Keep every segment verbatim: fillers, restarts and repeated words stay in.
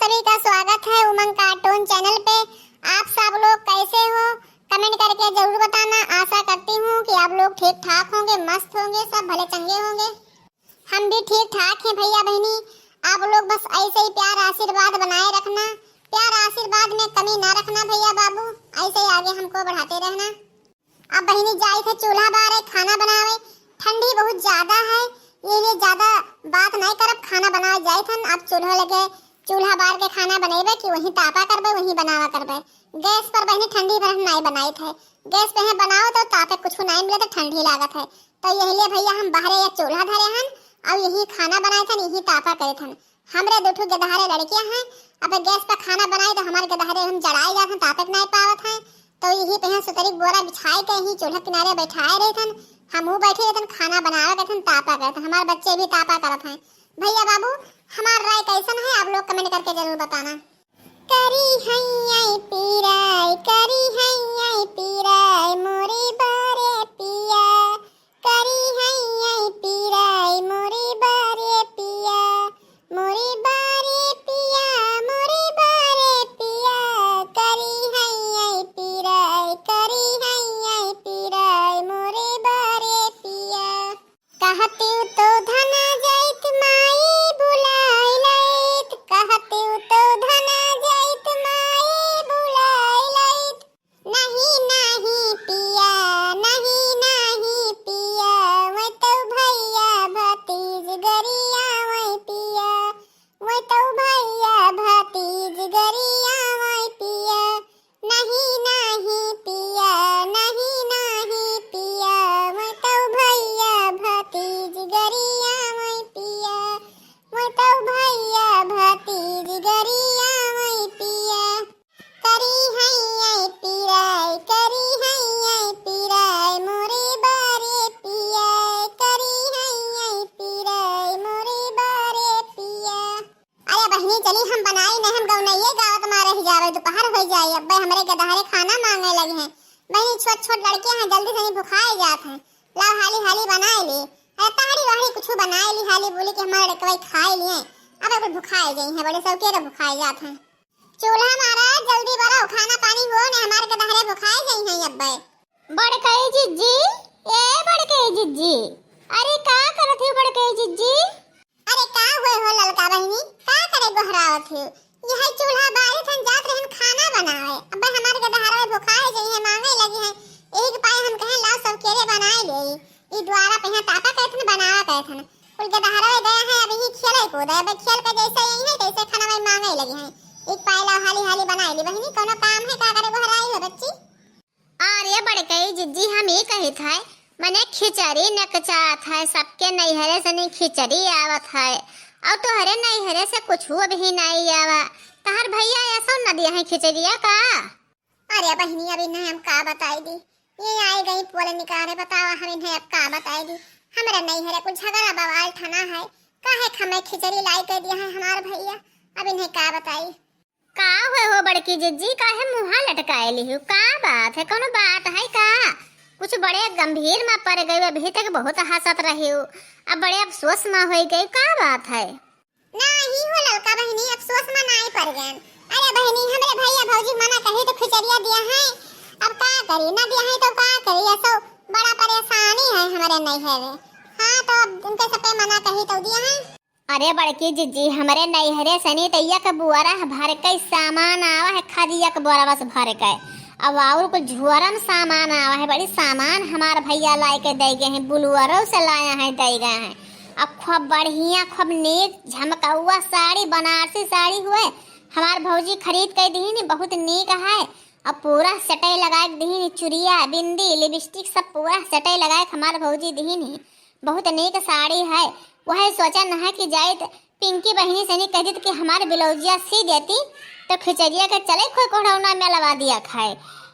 सभी का स्वागत है उमंग कार्टून चैनल पे। आप सब लोग कैसे हो, कमेंट करके जरूर बताना। आशा करती हूँ कि आप लोग ठीक ठाक होंगे, मस्त होंगे, सब भले चंगे होंगे। हम भी ठीक ठाक हैं भैया बहनी, आप लोग बस ऐसे ही प्यार आशीर्वाद बनाए रखना। प्यार आशीर्वाद में कमी ना रखना भैया बाबू, ऐसे ही आगे हमको बढ़ाते रहना। अब बहिनी जाइत है चूल्हा बारे, खाना बनावे। ठंडी बहुत ज्यादा है, ये लिए ज्यादा बात नहीं करब, खाना बनावे जाइत हन। अब चूल्हा लगे, चूल्हा बार के खाना बनेबे कि वहीं तापा करबे, वहीं बनावा करबे। गैस पर बहिनी ठंडी पर हम नहीं बनाइत है, गैस पे है बनाओ तो तापे कुछ नहीं मिले तो ठंडी लागत है। तो यही लिए भैया हम बाहरे एक चूल्हा धरे हन और यही खाना बनाइत हन, यही तापा करत हन। हमरे दो ठो गदहरे लड़कियां हैं, अब गैस पर खाना बनाई तो हमारे गदहरे हम जड़ाए जात हैं, तापे के नहीं पावत हैं। तो यही पे हम सुतरी के बोरा बिछाए के यही चूल्हा किनारे बैठाए रहे थन, हमहू बैठे रहे थन, खाना बनावे के थन, तापा करत हन। हमारे बच्चे भी तापा करत हैं। भैया बाबू, हमार राय कैसन है, आप लोग कमेंट करके जरूर बताना। करी हैया पीराय, करी हैया पीराय, मोरे बारे पिया। करी हैया पीराय, मोरे बारे पिया, मोरे बारे पिया, मोरे बारे पिया। करी हैया पीराय, करी हैया पीराय, मोरे बारे पिया। कहतिउ तो धना जाइत माई बुलाए लैत, कहतिउ तो धना जाइत माई बुलाए लैत। नहीं, नहीं पिया, नहीं, नहीं पिया, वै तौ भैया भतीज गरिया वै पिया, वै तौ भैया भतीज गरिया वै पिया। नहीं, नहीं पिया, नहीं, नहीं पिया, वै तौ भैया भतीज गरिया वै पिया, वै तौ भैया भतीज गरिया वै पिया। करी हैया पीराय, करी हैया पीराय, मोरे बारे पिया, करी हैया पीराय, मोरे बारे पिया। अरे बहिनी, चली हम बनाई नहीं, हम गौनइये गावत मारे ही जावे, दोपहर होइ जाई। अब्बे हमरे गदहरे खाना मांगे लगे हैं। बहिनी, छोट छोट लड़के हैं, जल्दी से नहीं भुखाए जात हैं। लाओ हाली हाली बनाए ली। अरे तहरी वहरी कुछ बनाए ली हाली, बोली कि हमारे लड़कवे खाए लिए। अब कुल भुखाए गई हैं, बड़े सौकेरे भुखाए जात हैं। चूल्हा मारा, जल्दी बराओ, खाना पानी हो ने, हमारे गदहरे भुखाए गई हैं अब्बे। बड़कई जिज्जी, ए बड़कई जिज्जी, अरे का करत हो बड़कई जिज्जी? अरे का हुए हो ललका बहिनी, का करे गोहरावत हो? यह चूल्हा बारी थन जात रहन खाना बनावे, अब्बे हमारे गदहरे भुखाए गई हैं, मांगे लगी हैं, एक पाए हम कहें लाओ सौकेरे बनाए ले। ई द्वारा पे यहाँ तापा कहत हन, बनावा कहत हन। कुल गदहरवे गया है, अब यही खेले कूदे, अब खेल के जैसे यही है, तैसे खाना वही मांगे लगी हैं। एक पाए लाओ हाली हाली बनाए ली बहिनी, कोनो काम है का करे गोहराई हो बच्ची? अरे बड़कई जिज्जी, हम ई कहित है, मने खिचड़ी नकचात है, सबके नैहरे से नहीं खिचड़ी आवत है, और तोहरे नैहरे से कुछ भी नहीं आवा। तहर भैया ऐसो न दिया है खिचड़िया का? अरे बहिनी, अब इन्हें हम का बताई दी, ये आई गई पोल निकारे, बतावा हम इन्हें अब का बताई दी। हमरे नैहरे कुछ झगड़ा बवाल ठना है, काहे क हमें खिचड़ी लाई के दिया है हमार भैया, अब इन्हें का बताई। का हुए हो बड़की जिज्जी, काहे मुँहा लटकाए लिहू, का बात है, कोनो बात है का? कुछ बड़े गंभीर में पड़ गई, अभी तक बहुत हंसत रही हो, अब बड़े अफसोस में हो गई, का बात है? नाही हो ललका बहिनी, अफसोस में नाही पड़ गए। अरे बहिनी, हमरे भैया भौजी मना कही तो खिचड़िया दिया है, अब का करी, ना दिया है तो का करी, ऐसो बड़ा परेशानी है हमरे नैहरे। हाँ, तो अब उनके सब पे मना कही तो दिया है। अरे बड़की जिज्जी, हमरे नैहरे सनी तो एक बोरा भर के सामान आवा है, खाली एक बोरा बस भर के, अब और कुछ झोरम सामान आवा है, बड़ी सामान हमार भैया लाए के दे गए हैं, बुलवरों से लाया है, दे गए हैं। अब खूब बढ़िया, खूब नीक झमकौआ साड़ी, बनारसी साड़ी हुए, हमार भौजी खरीद के दीनी, बहुत नीक है। अब पूरा सेटै लगाए के दीनी, चुरिया, बिंदी, लिपस्टिक, सब पूरा सेटै लगाए के हमार भौजी दीनी। बहुत नीक साड़ी है। वह सोचा न है कि जाइत पिंकी बहिनी से नहीं कह देत कि हमार ब्लाउजिया सी देती, तो खिचड़िया के चले खोई कोढ़ौना में लगा दिया खाए।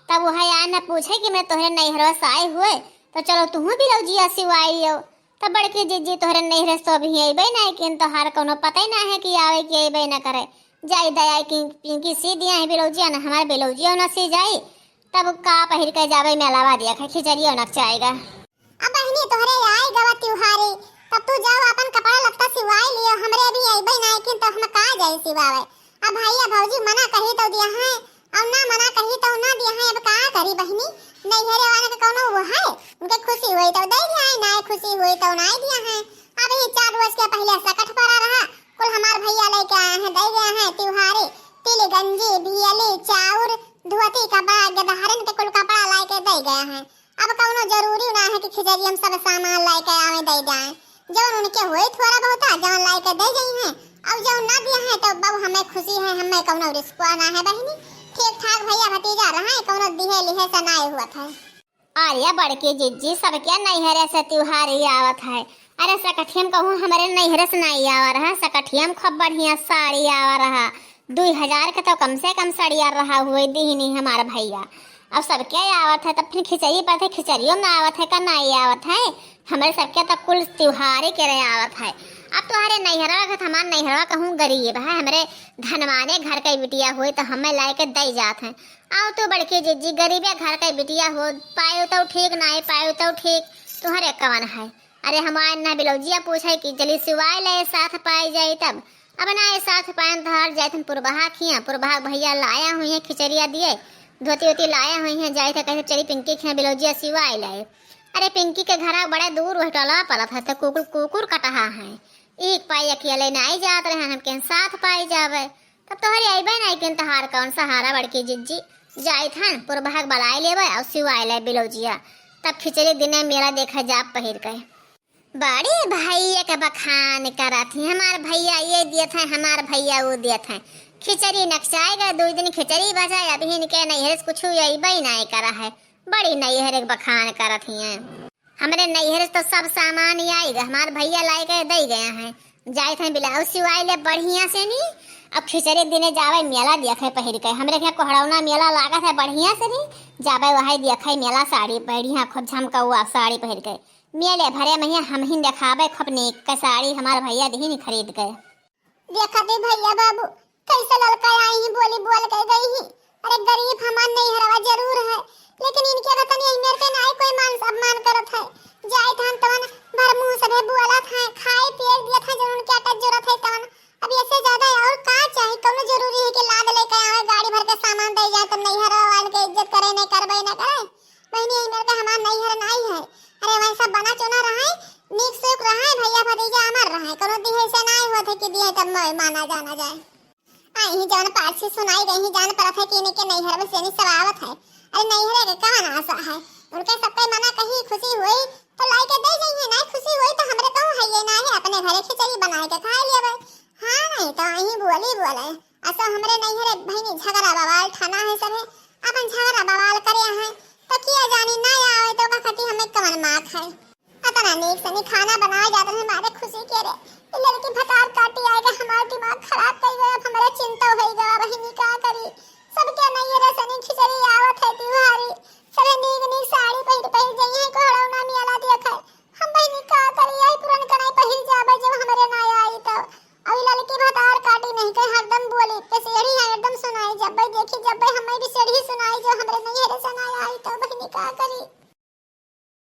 तब वह आए न पूछे कि मैं तोहरे नैहरवा से आए हुए, तो चलो तुहू ब्लाउजिया सिवाई लियो। तब बड़की जिज्जी तोहरे नैहरे से तो अभी अइबे ना किन, तोहार कोनो पता ही ना है कि आवे कि अइबे ना करे। जाई दया कि पिंकी सी दिया है ब्लाउजिया, ना हमार ब्लाउजिया ना सी जाई, तब का पहिर के जावे मेलावा दिया खाए, खिचड़िया ना चाहेगा। अब बहिनी तोहरे आए गवा त्योहारे, तब तू जाओ अपन कपड़ा लत्ता सिवाई लियो, हमरे अभी अइबे ना किन तो हम का जाई सिवावे। अब भैया भौजी मना कही तो दिया है, और ना मना कही तो ना दिया है। अब का करी बहिनी, नैहरे वाले के कौनो वो है, उनके खुशी होई तो दे दिया है, ना खुशी होई तो ना दिया है। अब ही चार रोज के पहले सकट पड़ा रहा, कुल हमार भैया लेके आए हैं, दे गए हैं त्योहारी, तिल गंजी, भियली, चाउर, धोती, कपड़ा, गदहरन के कुल कपड़ा लाए के दे गए हैं। अब कौनो जरूरी ना है कि खिचड़ी हम सब सामान लाए के आवे दे जाए, जौन उनके होई थोड़ा बहुत, जौन लाए के दे गई हैं, अब जौन ना दिया है तो बाबू हमें खुशी है, हमें कौनो रिस्क ना है बहिनी। ठीक ठाक भैया भतीजा रहे, कौनो दिहे लिहे से ना हुआ था। अरे बड़की जिज्जी, सबके नैहरे से त्योहार ही आवत है। अरे सकठियम कहूँ हमरे नैहरे से नहीं आवा रहा, सकठियम खूब बढ़िया साड़ी आवा रहा, दुई हजार के तो कम से कम साड़ी आ रहा हुए दीहनी हमार भैया। अब सबके आवत है, तब फिर खिचड़ी पर थे, खिचड़ियों में आवत है का नहीं आवत है? हमरे सबके तो कुल त्योहार ही के रहे आवत है। अब तुम्हारे नैहरा का हमार नैहरा कहूँ गरीब है, हमरे धनवाने घर के बिटिया हुई तो हमें लाए के दे जात है। आओ तो बड़की जिज्जी, गरीबे घर के बिटिया हो, पायो तो ठीक, ना पायो तो ठीक, तुहरे कवन है? अरे हमार ना ब्लाउजिया पूछे कि चली सिवाय ले साथ पाए जाई तब। अब ना ये साथ पाए तो हार जाए थे पुरबहा खिया, पुरबहा भैया लाया हुई है खिचड़िया दिए, धोती वोती लाया हुई है, जाए थे कैसे चली पिंकी खिया ब्लाउजिया सिवाय ले। अरे पिंकी के घरा बड़े दूर वह टोलवा पड़त है तो कुकुर कुकुर कटहा है, एक पाई अकेले ना आई जात रहे, हम के साथ पाई जावे। तब तोहरे अइबे नहीं किन तहार कौन सहारा बड़की जिज्जी। जाइत हन पुरबहक बलाए लेबे और सिवाए ले ब्लाउजिया। तब खिचड़ी दिने मेला देखे जाब पहिर के। बड़े भैया के बखान करत ही, हमार भैया ये दियत है, हमार भैया वो दियत है। खिचड़ी नकचाए गए, दो दिन खिचड़ी बचाए, अभी इनके नैहरे से कुछ अइबे नहीं करा है। बड़ी नैहरे के बखान करत ही हैं। हमरे नैहर से तो सब सामान आई गए, हमार भैया लाए के दे गए हैं। जाए थे ब्लाउज सिवाए ले बढ़िया से नी। अब खिचड़ी दिने जावे मेला देखे पहिर के, हमरे के कोहड़ौना मेला लागत है बढ़िया से नी। जावे वही देखे मेला साड़ी बढ़िया खूब झमकौआ साड़ी पहिर के। मेले भरे में हम ही देखावे खूब नीक के साड़ी हमार भैया दिही नी खरीद के। देखा दे भैया बाबू, कैसे ललका आई ही, बोली बोल के गई ही। अरे गरीब हमार नैहरवा जरूर है, लेकिन इनके का तनी अहमियत के नाई कोई मान सम्मान करत है। जाए धान तवन भर मुंह सभे बोलत है, खाए पिए दियत है, जौन उनके अटक जरूरत है तवन। अब ऐसे ज्यादा और का चाही? कौनो जरूरी है कि लाद लेके आवे, गाड़ी भर के सामान दे जाए, तब नैहरवा वालन के इज्जत करे, नहीं करबे ना करे। बहिनी, ई मेर के हमार नैहर नाई है। अरे, वही सब बना चुना रहे, नीक सुख रहे, भैया भतीजा अमर रहे, कोनो दिहे से नाई होत है कि दिहे तब मैं माना जाना जाए। आ, यही जौन पारसी सुनाई गई, जान परत है कि इनके नैहर में सेनी सब आवत है। अरे, नैहरे के कवन आशा है? उनके सबके मना कहीं खुशी हुई तो लाई के दे जाइए, नाई खुशी हुई तो हमरे कहूँ है ये नाई है, अपने घरे खिचड़ी बनाए के खा लिया भाई। हाँ, नहीं तो यही बोली बोले। असो हमरे नैहरे बहिनी झगड़ा बवाल ठाना है सभे, अपन झगड़ा बवाल करे हैं, तो किया जानी ना आवे तो का खती हमें कवन मात है। अतना नीक से नी खाना बनाए जात रहे हमारे खुशी के रे, ई लड़की भतार काटी आएगा, हमार दिमाग खराब कर गया, अब हमारा चिंता हो गया बहिनी, का करी? सबके